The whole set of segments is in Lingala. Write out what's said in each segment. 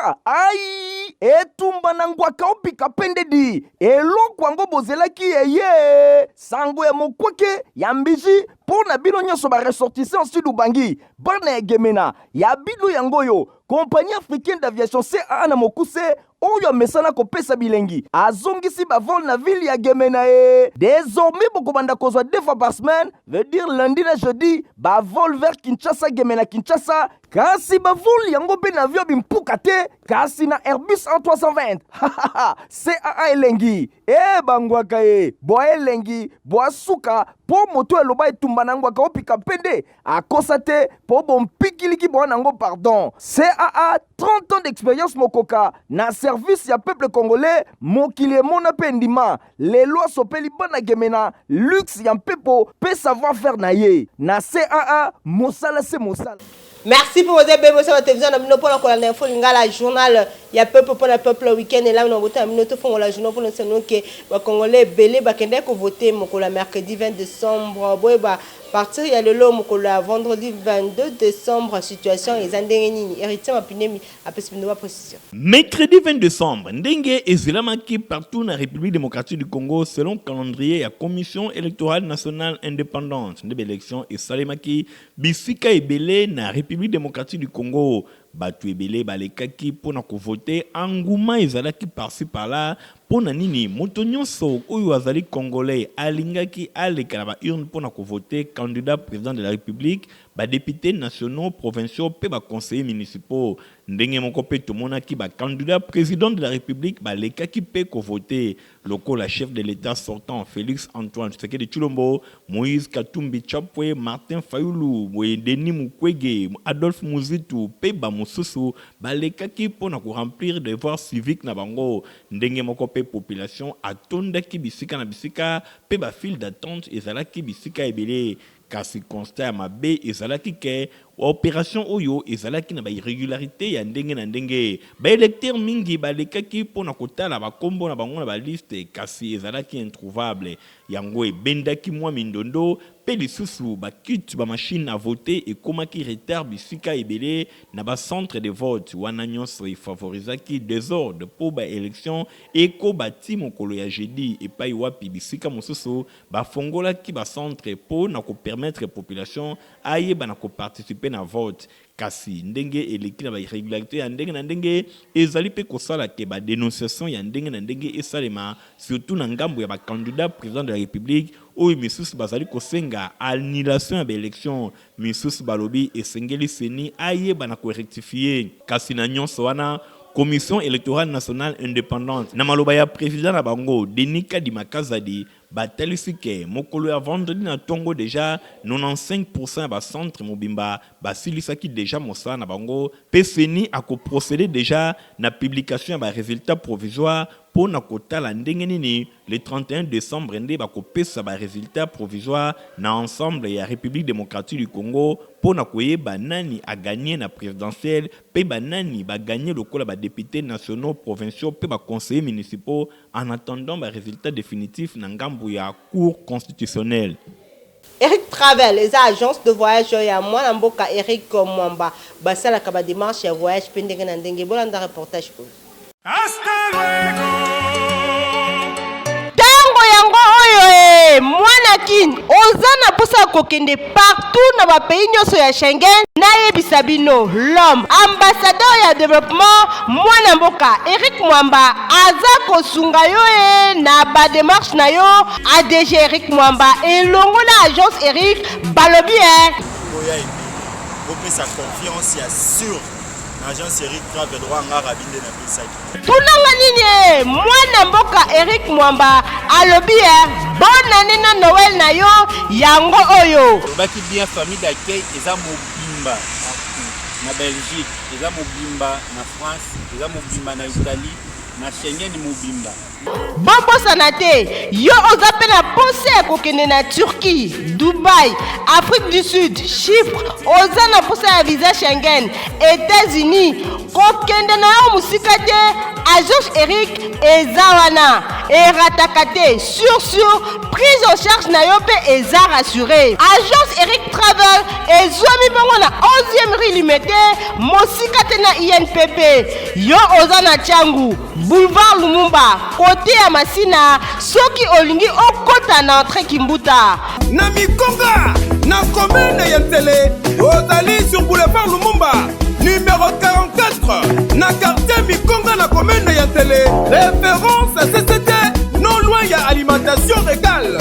Kinshasa. Ai! Etumba na ngwaka opika pendedi. Eloko yango bozelaki eye. Sango ya mokwake ya mbiji mpo na bino nyonso ba ressortissants Sud Ubangi, bana ya Gemena, ya bino yango oyo. Compagnie africaine d'aviation CAA na mokuse oyo amesana kopesa bilengi azongisi ba vol na ville ya Gemena e désormais bokobanda kozwa deux fois par semaine, veut dire lundi na jeudi, ba vol vers Kinshasa, Gemena, Kinshasa. Kasi ba vol yango mpe na avion bimpuka te, kasi na Airbus A320. CAA elengi e bangwaka e bwa elengi bwa suka mpo moto eloba etumba na ngwaka opika mpende akosa te mpo bompikiliki bwa nango pardon. CAA 30 ans d'expérience mokoka na service ya peuple congolais, mokili emona mpe ndima lelo asopeli bana Gemena luxe ya mpepo mpe savoir faire na ye na CAA, mosala se mosala. Merci pour vos bébés sur la télévision na bino mpona kolanda Info Lingala, journal ya peuple mpona peuple. Weekend elamu na bota na bino. Tofongola journal mpona sano ke Bacongolais ebele bakendaki kovote mokolo ya mercredi 20 décembre. Boyeba partir ya lelo, mokolo ya vendredi 22 décembre, situation eza ndenge nini. Héritier Mapinemi apesi bino baprécision. Mercredi 20 décembre, ndenge ezelamaki partout na République démocratique du Congo selon calendrier ya Commission électorale nationale indépendante, nde baélection esalemaki bisika ebele na République démocratique du Congo. Bato ebele balekaki mpona kovote, enguma ezalaki par-ci par-là. Mpo na nini? Moto nyonso oyo azali Congolais alingaki aleka na baurne mpona kovote candidat président de la République, badéputés nationaux, provinciaux mpe baconseillers municipaux. Ndenge moko mpe tomonaki bacandidat président de la République balekaki mpe kovote, lokola chef de l'État sortant Félix Antoine Tshisekedi Tshilombo, Moïse Katumbi Chapwe, Martin Fayulu, Denis Mukwege, Adolphe Muzitu mpe bamosusu balekaki mpona koremplir devoir civique na bango. Ndenge moko mpe population atondaki bisika na bisika mpe bafile d'attente ezalaki bisika ebele. Kasi constat ya mabe ezalaki ke opération oyo ezalaki na bairrégularité ya ndenge na ndenge. Baélecteur mingi balekaki mpona kotala bakombo na bango na baliste, kasi ezalaki introuvable. Yango ebendaki mwa mindondo. Mpe lisusu bakit, bamachine à voter ekomaki retard bisika ebele na bacentre de vote. Wana nyonso efavorisaki désordre mpo baélection ekoba ti mokolo ya jeudi, epai wapi bisika mosusu bafongolaki bacentre mpo na kopermettre population ayeba na koparticiper na vote. Kasi ndenge eleki na bairrégularité ya ndenge na ndenge, ezali mpe kosala ke badénonciation ya ndenge na ndenge esalema, surtout na ngambo ya bacandidat président de la République, oyo misusu bazali kosenga annulation ya baélection, misusu balobi esengeli CENI ayeba na korectifier. Kasi na nyonso wana, Commission électorale nationale indépendante, na maloba ya président na bango Denis Kadima Kazadi, batalisi ke mokolo ya vendredi na ntongo déjà 95 ya bacentre mobimba basilisaki déjà mosala na bango, mpe CENI akoprocéder déjà na publication ya barésultat provisoire mpo na kotala ndenge nini le 31 décembre nde bakopesa barésultat provisoire na ensemble ya République démocratique du Congo, mpo na koyeba nani agagné na présidentielle mpe banani bagagné lokola badéputés nationaux, provinciaux mpe baconseillers municipaux, en attendant barésultat définitif na ngambo ya Cour constitutionnelle. Eric Travel eza agence de voyage ya mwana mboka Eric Mwamba. Basalaka badémarche ya voyage mpe ndenge na ndenge. Bolanda reportage oyo. Hasta luego. Ntango yango oyo e mwana Kini oza na mposa ya kokende partout na bapays nyonso ya Schengen, nayebisa bino, l'homme ambassadeur ya développement, mwana mboka Eric Mwamba aza kosunga yo e na badémarche na yo. ADG Eric Mwamba elongo na agence Eric balobi e Boya ebele, bopesa confiance ya sûr na agence Eric Travel. Roi nga rabi nde napesaki. Tunanga nini e mwana mboka Eric Mwamba alobi e bonne année na Noël na yo yango oyo. Olobaki bien, famille d'accueil eza mobimba na Belgique, eza mobimba na France, eza mobimba na Italie, na Schengen mobimba. Bobosana te, yo oza mpe na posa ya kokende na Turquie, Dubai, Afrique du Sud, Chypre, oza na posa ya visa Schengen, États-Unis, kokende na yo mosika te. Agence Eric eza wana erataka te sur sur prise en charge na yo mpe eza rassuré. Agence Eric Travel ezwami bongo na 11e rue Limete, mosika te na INPP. Yo oza na Tshangu, boulevard Lumumba, kote ya Masina, soki olingi okota na entrée Kimbuta. Na Mikonga, na commune ya Nsele, ozali sur boulevard Lumumba, numéro 44, na quartier Mikonga na commune ya Nsele, référence CCT, non loin ya alimentation régale.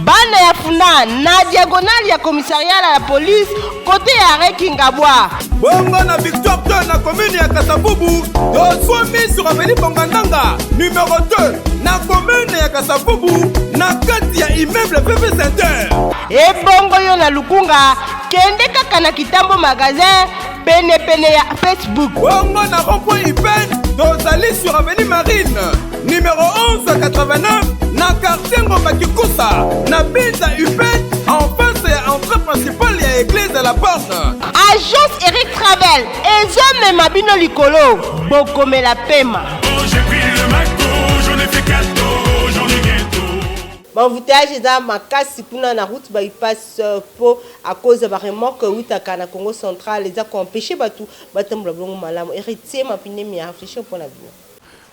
Bana ya Funa na diagonale ya commissariat ya la police kote ya arrêt Kingabwa. Bongo na Victoire 2 na commune ya Kasavubu, tozwami sur avenue Bongandanga numéro 2 na commune ya Kasavubu na kati ya immeuble PP Center. Ebongo yo na Lukunga, kende kaka na Kitambo magasin pene pene ya Facebook. Bongo na rond-point Ipen, tozali sur avenue Marine numéro 1189 na quartier Ngomba Kikusa na Binza Upen en face ya entrée principale ya église de la Borne. Agence Eric Travel ezomema bino likolo, bokomela pema. Oh, j'ai pris le McDo, j'en ai fait cadeau, j'en ai bientôt. Ba embouteillage eza makasi kuna na route bypass po à cause ya ba remorque eutaka na Congo central eza koempêche bato batambola bongo malamu. Héritier Mapinemi ya réfléchir mpona bino.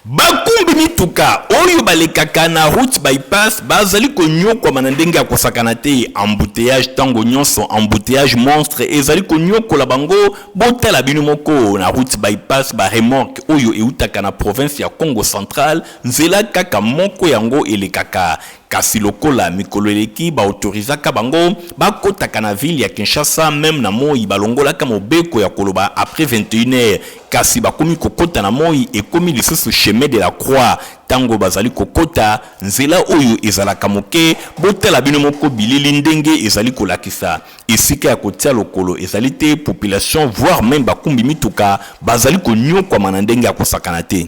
Bakumbi mituka oyo balekaka na route bypass bazali konyokwama na ndenge ya kosakana te. Embouteillage ntango nyonso, embouteillage monstre ezali konyokola bango. Botala bino moko na route bypass, baremorque oyo eutaka na province ya Congo central, nzela kaka moko yango elekaka. Kasi lokola mikolo eleki baautorizaka bango bakotaka na ville ya Kinshasa même na moi, balongolaka mobeko ya koloba après 21 heures, kasi bakomi kokota na moi, ekomi lisusu chemin de la croix. Ntango bazali kokota nzela oyo ezalaka moke, botala bino moko bilili ndenge ezali kolakisa, esika ya kotia lokolo ezali te. Population, voire même bakumbi mituka, bazali konyokwama na ndenge ya kosakana te.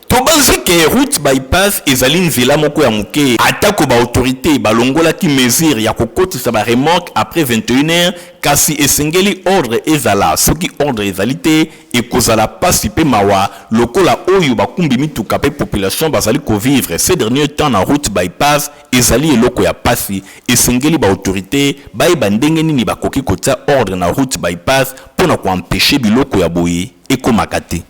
Tobanzi ke route bypass ezali nzela moko ya moke. Atako baautorité balongolaki mesure ya kokotisa baremorque après 21 heures, kasi esengeli ordre ezala. Soki ordre ezali te, ekozala pasi mpe mawa lokola oyo bakumbi mituka mpe population bazali kovivre ces derniers temps na route bypass. Ezali eloko ya pasi. Esengeli baautorité bayeba ndenge nini bakoki kotia ordre na route bypass mpo na koempêcher biloko ya boye ekomaka te.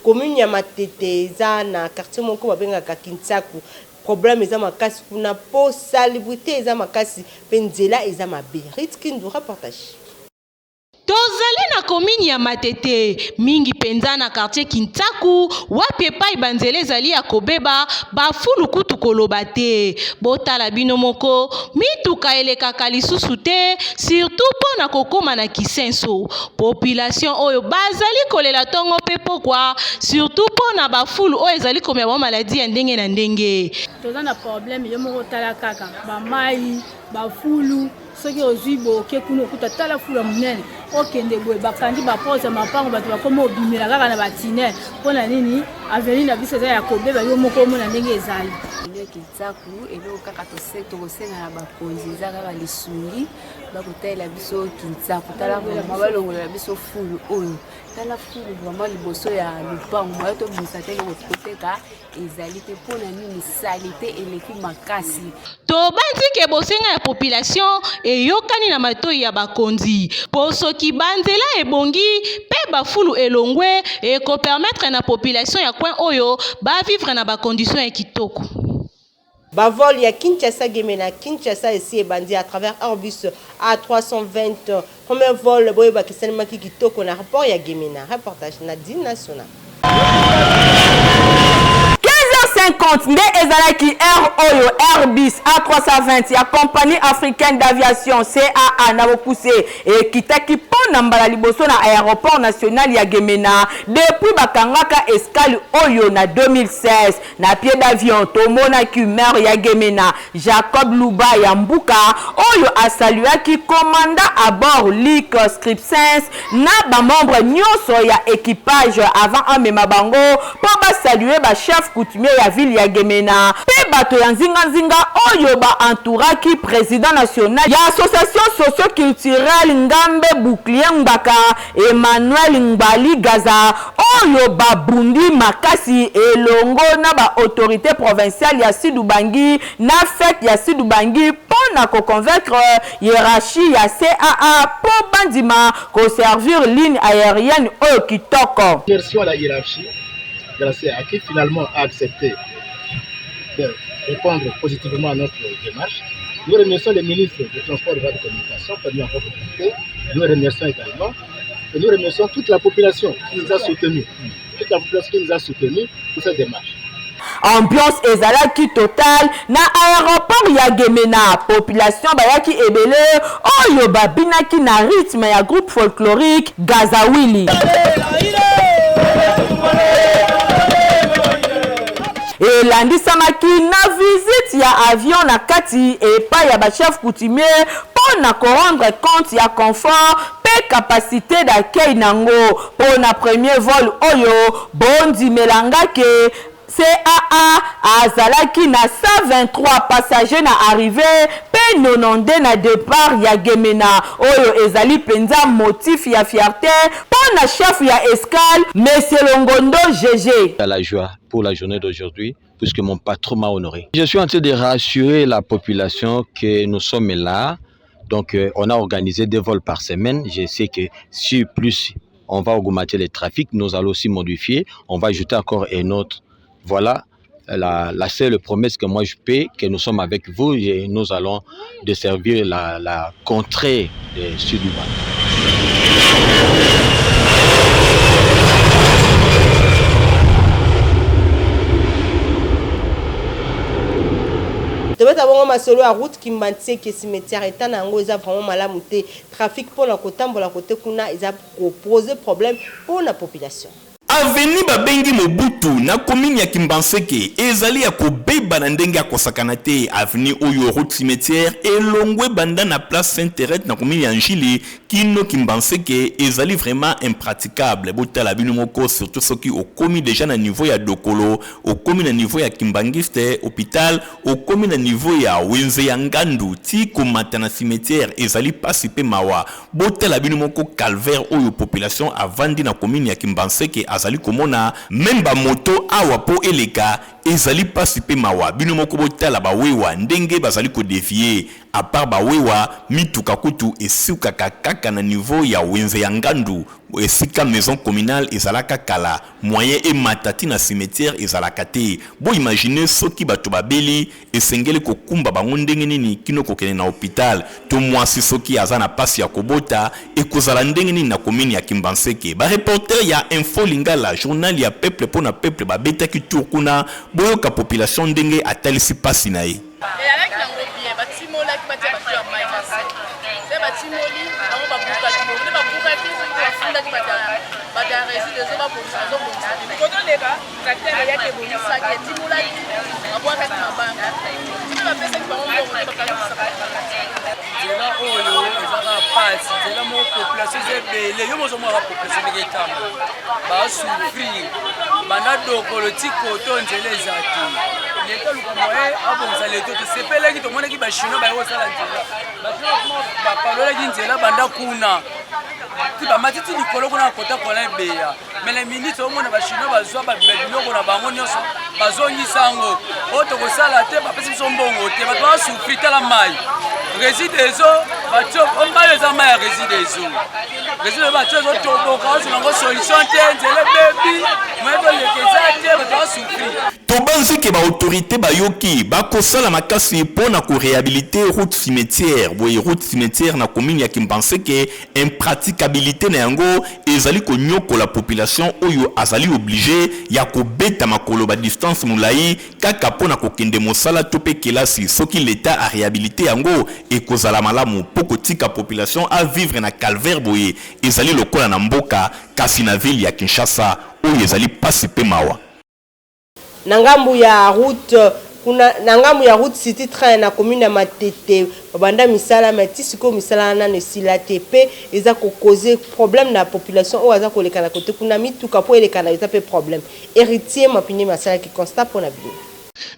Commune ya Matete eza na quartier moko babengaka Kinsaku. Problème eza makasi kuna mpo salubrité eza makasi mpe nzela eza mabe. Rit Kindu, reportage. Tozali na komini ya Matete, mingi mpenza na quartier Kintaku, wapi epai banzela ezali ya kobeba, bafulu kutu koloba te. Botala bino moko, mituka elekaka lisusu te, surtout mpo na kokóma na Kisenso. Population oyo bazali kolela ntongo mpe pokwa, surtout mpo na bafulu oyo ezali komema bango maladi ya ndenge na ndenge. Toza na problème, yo moko otala kaka bamai, bafulu. Soki ozwi boke kuna, okuta tala fulu ya monene. Okende boye, bakangi baporte ya mapango, bato bakoma obimela kaka na batinere. Mpo na nini? Avenue na biso eza ya kobeba, yo moko omona ndenge ezali. Kinsaku, eloko kaka tokosenga na bakonzi eza kaka lisungi, bakotalela biso Kinsaku. Tala vraiment, balongolela biso fulu oyo. Tala fulu vraiment liboso ya lupango, moya tobimisa te, koteka ezali te. Mpo na nini? Saleté eleki makasi. Tobanzi ke bosenga ya population eyokani na matoi ya bakonzi, mpo soki banzela ebongi mpe bafulu elongwe, ekopermettre na population ya coin oyo bavivre na bacondition ya kitoko. Bavol ya Kinshasa Gemena Kinshasa esi ebandi à travers Airbus A320. Premier vol boyebaki esalemaki kitoko na aéroport ya Gemena. Reportage Nadine National. 15h50 nde ezalaki heure oyo Airbus A320 ya Compagnie africaine d'aviation, CAA na bokuse, ekitaki mpo na mbala liboso na aéroport national ya Gemena depuis bakangaka escale oyo na 2016. Na pied d'avion, tomonaki maire ya Gemena, Jacob Luba ya Mbuka, oyo asaluaki commandant à bord Luc Scripsens na bamembre nyonso ya équipage avant amema bango mpo basalue bachef coutumier ya ville. ya Gemena mpe bato ya nzinganzinga oyo ba entouraki president national ya association socio-culturelle Ngambe Bouclier Ngbaka, Emmanuel Ngbali Gaza, oyo babundi makasi elongo na ba autorites provinciales ya Sud-Ubangi na FEC ya Sud-Ubangi mpo na ko convaincre hierarchie ya CAA mpo bandima ko servir ligne aerienne oyo kitoko. Remercions la hiérarchie de la CAA qui finalement a accepté de répondre positivement à notre démarche. Nous remercions le ministre du Transport et de la Communication qui nous a contacté. Nous remercions également. Et nous remercions toute la population qui nous a soutenus. Toute la population qui nous a soutenus pour cette démarche. Ambiance ezalaki total na aeroport ya Gemena, population bayaki ebele oyo babinaki na rythme ya groupe folklorique Gazawili. Elandisamaki na visite ya avion na kati epai ya ba chefs coutumiers mpo na ko rendre compte ya confort mpe capacite d'accueil nango mpo na premier vol oyo. Bondimela nga ke CAA azalaki na 123 passagers na arrivee mpe 92 na depart ya Gemena, oyo ezali mpenza motif ya fierte mpo na chef ya escale, Monsieur Longondo GG. La joie pour la journée d'aujourd'hui puisque mon patron m'a honoré. Je suis en train de rassurer la population que nous sommes là. Donc, euh, on a organisé deux vols par semaine. Je sais que si plus on va augmenter le trafic, nous allons aussi modifier, on va ajouter encore un autre. Voilà la, la seule promesse que moi je paie, que nous sommes avec vous et nous allons desservir la, la contrée de sud tobeta bongo masolo ya route kimbanseke cimetière eta na yango eza vraiment malamu te trafic mpona kotambola kote kuna eza ko poser problème pona population. Avenue babengi Mobutu na commune ya Kimbanseke ezali ya kobeba na ndenge ya kosakana te. Avenue oyo route cimetière elongwe banda na place Sainte Therèse na commune ya N'Djili kino Kimbanseke ezali vraiment impraticable. Botala bino moko surtout soki okomi dejà na niveau ya Dokolo, okomi na niveau ya Kimbanguiste hopital, okomi na niveau ya wenze ya Ngandu ti komata na cimetière ezali pasi pe mawa. Botala bino moko calvaire oyo population avandi na commune ya Kimbanseke azali komona, meme ba moto awa po eleka ezali pasi pe mawa, bino moko botala ba wewa ndenge bazali ko devier, à part ba wewa mituka kutu esukaka kaka na niveau ya wenze ya Ngandu esika maison communale ezalaka kala, moyen emata ti na cimetière ezalaka te, bo imaginer soki batu babeli Esengeli kokumba bango ndenge nini kino kokende na hopital to mwasi soki aza na pasi ya kobota ekozala ndenge nini na commune ya Kimbanseke? Ba reporters ya Info Lingala, journal ya peuple mpo na peuple babetaki tour kuna, boyoka population ndenge atalisi pasi na ye. Eyalaki nango bien batimolaki batia bato ya mai na se nde batimoli bango babukaki bongo nde babukaki soki bafundaki bato ya residezo babongisa bazobongisa te mokotoleka Tracteur eyaki ebongisaki, etimolaki, babwakaki mabanga. Soki bapesaki bango mbongo te bakangisa nzela oyo eza kaka pasi nzela moko population eza ebele yo mozomona population ndenge etambo basouffrir banda dokolo ti koto nzela eza te leta luka moye abongisa leto tosepelaki tomonaki bachinois baye kosala nzela bachinois bapalolaki nzela banda kuna ti bamati ti likolo kuna na kota kola ebeya mais na minute omona bachinois bazwa biloko na bango nyonso bazongisa yango oyo tokosala te bapesi biso mbongo te bato basufri tala mai residezo batio mai eza mai ya residezo residezo batio ezotoboka ozwa yango solution te nzela ebebi moye toleka eza te bato basufri Tobanzi ke ba autorites bayoki, bakosala makasi mpo na ko rehabiliter route cimetière. Boye route cimetière na commune ya Kimbanseke, impraticabilite na yango ezali konyokola population oyo azali oblige ya kobeta makolo ba distance molayi kaka mpo na kokende mosala to mpe kelasi. Soki l'Etat a rehabiliter yango, ekozala malamu mpo kotika population a vivre na calvaire boye ezali lokola na mboka kasi na ville ya Kinshasa. Oyo ezali pasi mpe mawa. Na ngambu ya route kuna na ngambu ya route city train na commune ya Matete babanda misala mais ti sikoyo misala wana nanu esila te pe eza ko causer problème na population oyo aza koleka na cote kuna mituka po eleka na eza pe problème. Heritier Mapinemi asalaki constat pona bino.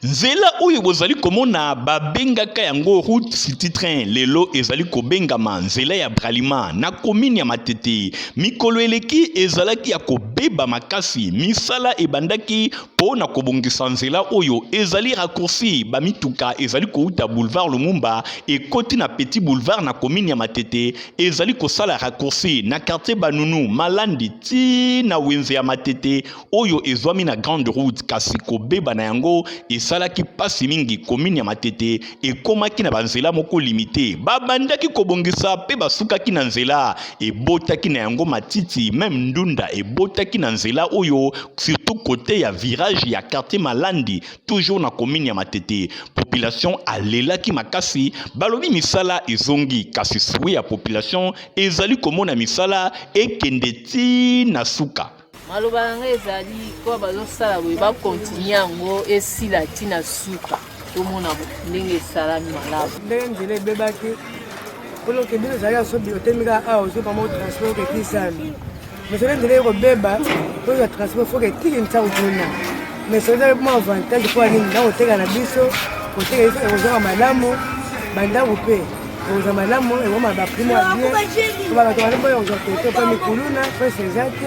Nzela oyo bozali komona babengaka yango route city train, lelo ezali kobengama nzela ya Bralima na commune ya Matete. Mikolo eleki ezalaki ya kobeba makasi, misala ebandaki mpo na kobongisa nzela oyo ezali raccourci, ba mituka ezali kowuta boulevard Lumumba ekoti na petit boulevard na commune ya Matete, ezali kosala raccourci na quartier Banunu, Malandi ti na wenze ya Matete oyo ezwami na grande route, kasi kobeba na yango esalaki pasi mingi. Commune ya Matete ekomaki na banzela moko limite, babandaki kobongisa pe basukaki na nzela ebotaki na yango matiti, meme ndunda ebotaki na nzela oyo, surtout kote ya virage ya quartier Malandi, toujours na commune ya Matete. Population alelaki makasi, balobi misala ezongi, kasi souhait ya population ezali komona misala ekende ti na suka. Maloba na ngai ezali koa bazosala boye bakontinue yango esila ti na suka tomona ndenge esalami malamu. Ndenge nzela ebebaki mpona okende ozalaki asobi otemi kaka awa ozwi bango transport okeki zando mais soki nzela ekobeba ozwa transport foke etiki ntango kuna mais soki ezali mwa avantage mpo ya nini na koteka na biso koteka biso ekozwaka malamu bandako mpe ekozwa malamu ekoma baprix ya bien bato bali boya kozwa peto mpo mikuluna prese eza te.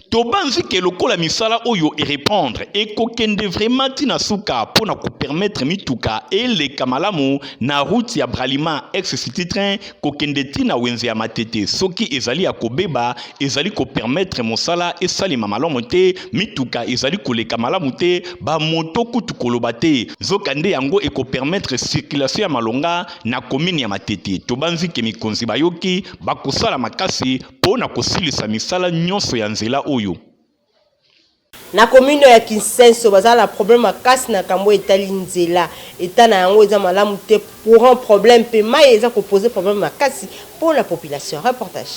Tobanzi ke lokola misala oyo e reprendre ekokende vraiment ti na suka mpo na ko permettre mituka eleka malamu na route ya Bralima ex city train kokende ti na wenze ya Matete. Soki ezali ya kobeba ezali ko permettre mosala esalema malamu te, mituka ezali koleka malamu te, ba moto kutu koloba te. Nzokande yango eko permettre circulation ya malonga na commune ya Matete. Tobanzi ke mikonzi bayoki, bakosala makasi po na kosilisa misala nyonso ya nzela oyo. Na commune ya Kinsenso baza na problème makasi na kambo etali nzela. Etat na yango eza malamu te, courant problème pe mayi eza ko poser problème makasi po na population. Reportage.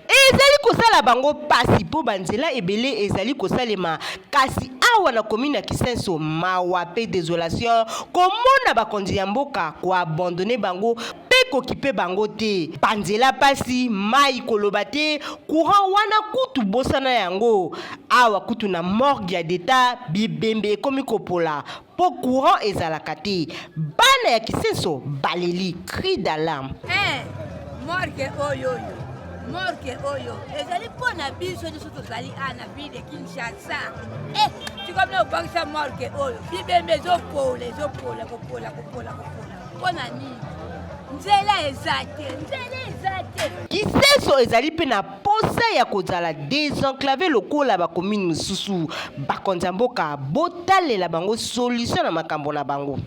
Ezali kosala bango pasi po ba nzela ebele ezali kosalema kasi awa na commune ya Kisenso mawa pe desolation komona bakonzi ya mboka ko abandonner bango pe kokipe bango te. Ba nzela pasi, mayi koloba te, courant wana kutu bosana yango. Awa kutu na morgue ya d'etat bibembe ekomi kopola po courant ezalaka te. Bana ya Kisenso baleli, cri d'alarme. Eh, morgue oyo oyo morgue oyo ezali mpo na biso nyonso tozali awa na ville de Kinshasa. Eh, tika bino kobangisa morgue oyo bibembe ezopola ezopola kopola kopola kopola mpo na nini nzela eza te nzela eza te Kisenso ezali mpe na posa ya kozala desenclave lokola ba commune mosusu. Bakonzi ya mboka botalela bango solution na makambo na bango.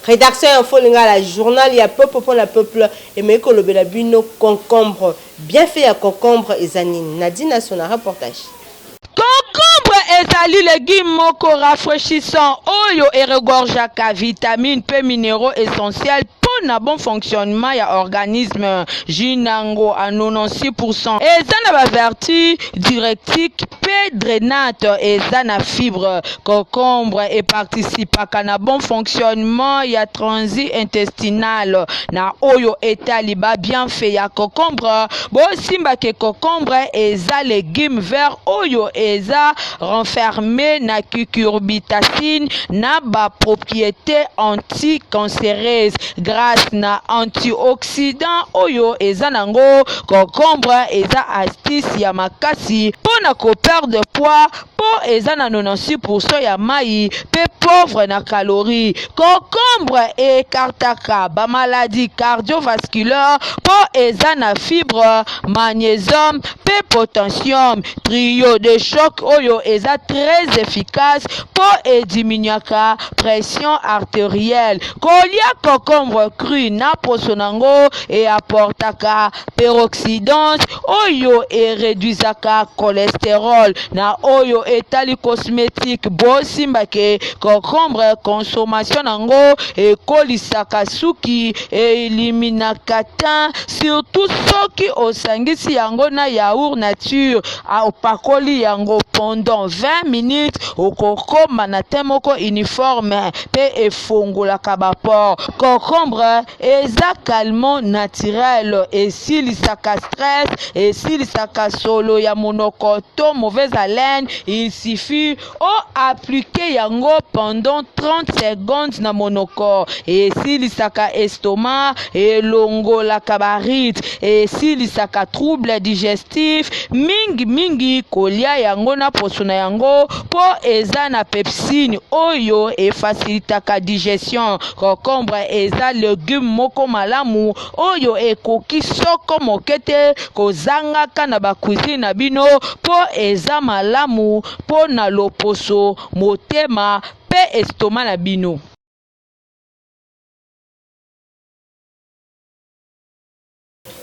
Redaction ya Info Lingala, journal ya peuple mpo na peuple, emeki kolobela bino concombre. Bienfait ya concombre eza nini? Nadine Asso na reportage. Concombre ezali legume moko rafraichissant oyo e regorgeaka vitamines mpe mineraux essentiels mpo na bon fonctionnement ya organisme. Jus n'ango à 96 pourcent eza na ba vertus diuretique mpe drainante, eza na fibre. Concombre e participaka na bon fonctionnement ya transit intestinal. Na oyo etali ba bienfaits ya concombre, bosimba ke concombre eza legume vert oyo eza renferme na cucurbitacine na ba proprietes anticancereuses grace na antioxydants oyo eza nango. Concombre eza astuce ya makasi mpo na ko perdre poids mpo eza na 96 pourcent ya mayi mpe pauvre na calories. Concombre e ecartaka ba maladies cardiovasculaires mpo eza na fibre, magnésium mpe potassium. Trio de choc oyo eza très efficace mpo e diminuaka pression arterielle. Kolia concombre cru na poso nango e apportaka peroxidase oyo e reduisaka cholesterol. Na oyo etali cosmetique, bosimba ke concombre consommation nango ekolisaka suki, e eliminaka teint surtout soki osangisi yango na yaourt nature, opakoli yango pendant 20 minutes okokoma na teint moko uniforme pe efongolaka ba pores. Concombre Eza calmant naturel, esilisaka stress, esilisaka solo ya monoko to mauvaise haleine, Il suffit o appliquer yango pendant 30 secondes na monoko. Esilisaka estomac, elongolaka ba rides, esilisaka trouble digestif, mingi mingi kolia yango na poso na yango po eza na pepsine oyo e facilitaka digestion. Concombre eza legume moko malamu oyo ekoki soko moke te kozangaka na ba cuisine na bino po eza malamu po na loposo, motema pe estomac na bino.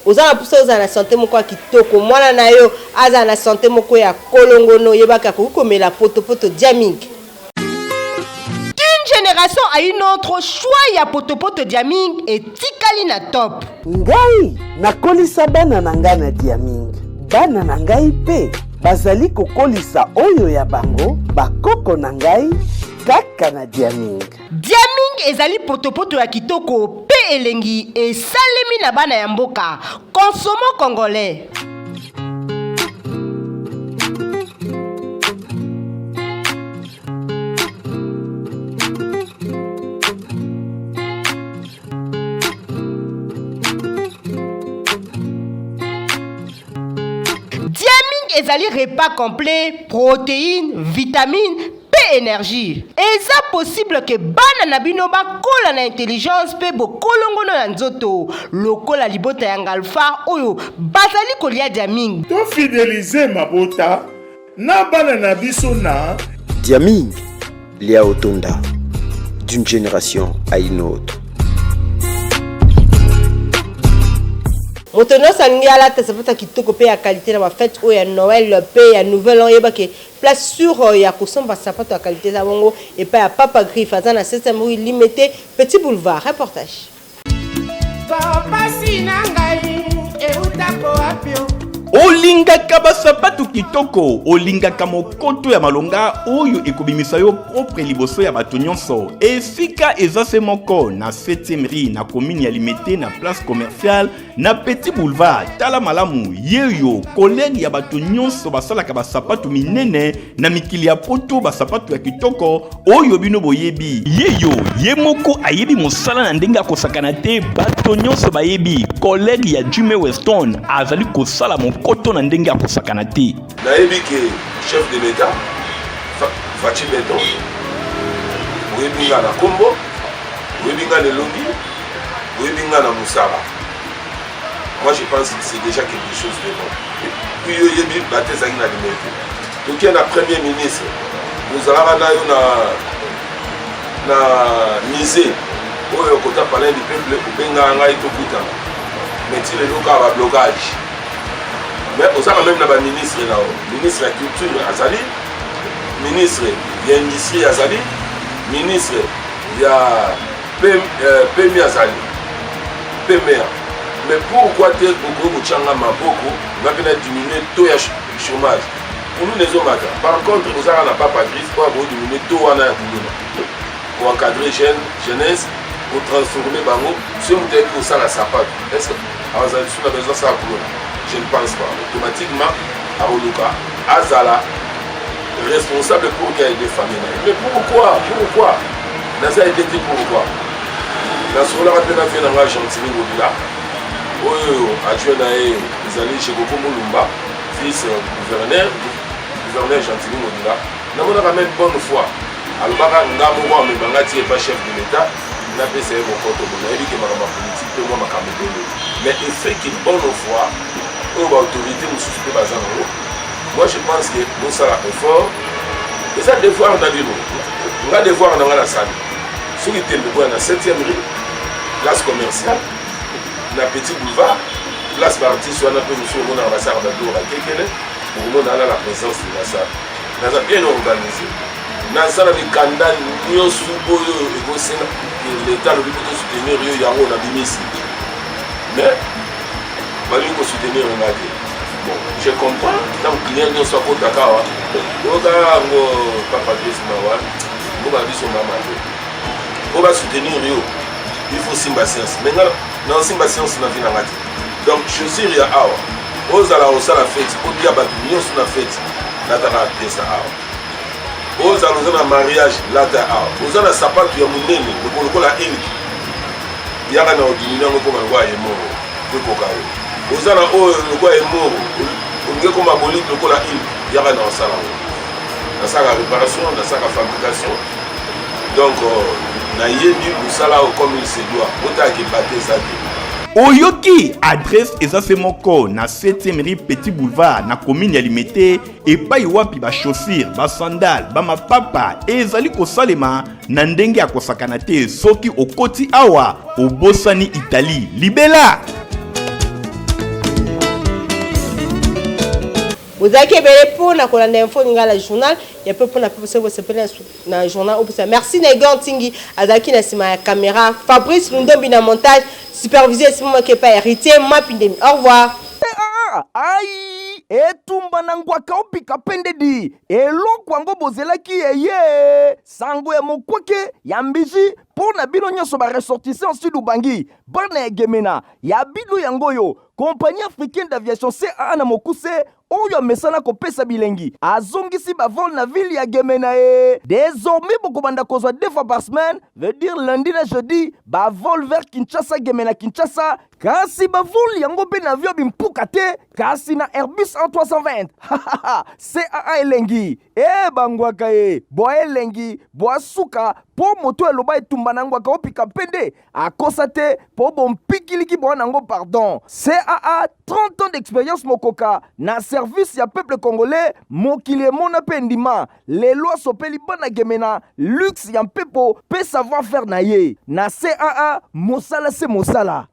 Oza na mposa ozala na sante moko ya kitoko, mwana na yo azala na sante moko ya kolongono, yebaka akoki komela potopoto Diaming. D'une génération à une autre, choix ya potopoto Diaming etikali na top. Ngai nakolisa bana na ngai na Diaming. Bana na ngai mpe bazali kokolisa oyo ya bango bakoko na ngai kaka na Diaming. Diaming ezali potopoto ya kitoko pe elengi esalemi na bana ya mboka. Consommons congolais. Diaming ezali repas complet, proteines, vitamines pe energie. Eza possible que bana na bino bakola na intelligence pe bokolongono ya nzoto lokola libota ya Ngalfar oyo bazali kolia Diaming. To fideliser mabota na bana na biso na. Diaming, lia otonda, d'une generation à une autre. Moto nyonso alingi alata sapato ya kitoko mpe ya qualite na ba fete oyo ya Noël mpe ya Nouvel An, yeba ke place sur ya kosomba sapato ya qualite eza bongo epai ya Papa Griffe, aza na 7e rue Limete, Petit Boulevard. Reportage. Pasi na ngai eutako wapi o? Olingaka basapatu kitoko, olingaka mokoto ya malonga oyo ekobimisa yo propre liboso ya bato nyonso. Esika eza se moko na 7e rue na commune ya Limete na place commerciale na Petit Boulevard. Tala malamu, yeyo collègue ya bato nyonso basalaka basapatu minene na mikili ya poto, basapatu ya kitoko oyo bino boyebi. Yeyo ye moko ayebi mosala na ndenge akosakana te, bato nyonso bayebi collègue ya Jimmy Weston azali kosala mokoto na ndenge akosakana te. Nayebi ke chef de l'Etat Fatshi Beton, oyebi nga na kombo, oyebi nga na elongi, oyebi nga na mosala. Moi je pense que c'est déjà quelque chose de bon. Puis yo oyebi bato ezalaki na limete. Toke na premier ministre, ozalaka na yo na na musée oyo kota palais du peuple, obengaka ngai tokutana, mais ti lelo kaka ba blocage. Mais ozalaka meme na ba ministre na yo, ministre ya culture azali, ministre ya industrie azali, ministre ya PMI azali, PMA. Mais pourquoi te okoki kotya nga maboko nga mpe na diminuer taux ya chômage? Kuluna ezomata. Par contre ozalaka na papa griffe oyo akoki diminuer taux wana ya kuluna, koencadre jeune jeunesse, kotransforme bango. Soki moto ayebi kosala sapato, est ce que azala lisusu na besoin asala kuluna? Je ne pense pas. Automatiquement akoluka azala responsable pour qu'il aide famille na ye. Mais pourquoi, pourquoi naza aide te? Pourquoi? Nasololaka mpe na vie na ngai Gentini Ngobila, oyo adjoint na ye ezali Jekoko Mulumba, vice gouverneur, gouverneur Gentini Ngobila. Namonaka même bonne foi alobaka nga moko amema nga ti epa chef de l'État, napesa ye mokoto. Bo nayebi ke makambo ya politike mpe mwa makambo ebele, mais effet ke bonne foi oyo baautorité mosusu mpe baza nango, moi je pense que bosala effort, eza devoir na bino. Nga devoir na nga nasali, soki tembe boya na 7e rue, place commerciale na Petit Boulevard, place baartiste wana mpe mosusu omonaka basalaka babiloko bakekele, okomona wana la présence de la salle. Naza bien organisé, nasala mikanda nyonso oyo ekosenga leta alobi mpo tosoutenir yo, yango nabimisi, mais balingi kosoutenir nga te. Bon, je comprends, ntango client nyonso akotaka awa, oyoka yango papa Grace mawa mboka na biso mama te. Mpo basoutenir yo, il faut simba science, mais nga naosimba science na vie na nga te. Donc chaussure ya awa ozala kosala feti, otia bato nyonso na feti, nataka pièce awa. Ozala oza na mariage, lata awa. Oza na sapatu ya monene lokola Hulk, yaka na odimini yango ekoma lokola ye moko ekoka yo. Oza na oyo lokola ye moko, olingi ekoma bolide lokola Hulk, yaka na osala yango. Nasalaka réparation, nasalaka fabrication, donc nayebi mosala oyo comme il se doit. Botalaka ebate eza te. Oyoki adresse eza se moko na 7e rue Petit Boulevard, na commune ya Limete, epai wapi bachaussure, basandale, bamapapa ezali kosalema na ndenge ya kosakana te. Soki okoti awa, obosani Italie libela. Bozalaki ebele mpo na kolanda Info Lingala Journal ya mpe mpona mpe soki bosepeli na journal opesa. Merci na Igor Ntingi, azalaki na nsima ya caméra, Fabrice Lundombi na montage supervisé, esimamaki epai Héritier Mapindemi. Au revoir. Ai, etumba na ngwaka opika mpe ndedi eloko yango bozelaki eye sango ya mokwake ya mbiji mpo na bino nyonso baressortissant Sud Ubangi, bana ya Gemena ya bino. Yango oyo Compagnie africaine d'aviation, CAA na mokuse, oyo amesana kopesa bilengi, azongisi bavol na ville ya Gemena. E désormais bokobanda kozwa deux fois par semaine, veut dire lundi na jeudi, bavol vers Kinshasa, Gemena Kinshasa. Kasi bavol yango mpe na avion bimpuka te, kasi na Airbus A320. CAA elengi e bangwaka ye bwa elengi bwa suka mpo moto eloba etumba na ngwaka opika mpe nde akosa te mpo bompikiliki bwa nango. Pardon, CAA, 30 ans d'expérience mokoka na service ya peuple congolais. Mokili emona mpe ndima lelo asopeli bana Gemena luxe ya mpepo mpe savoir faire na ye na CAA. Mosala se mosala.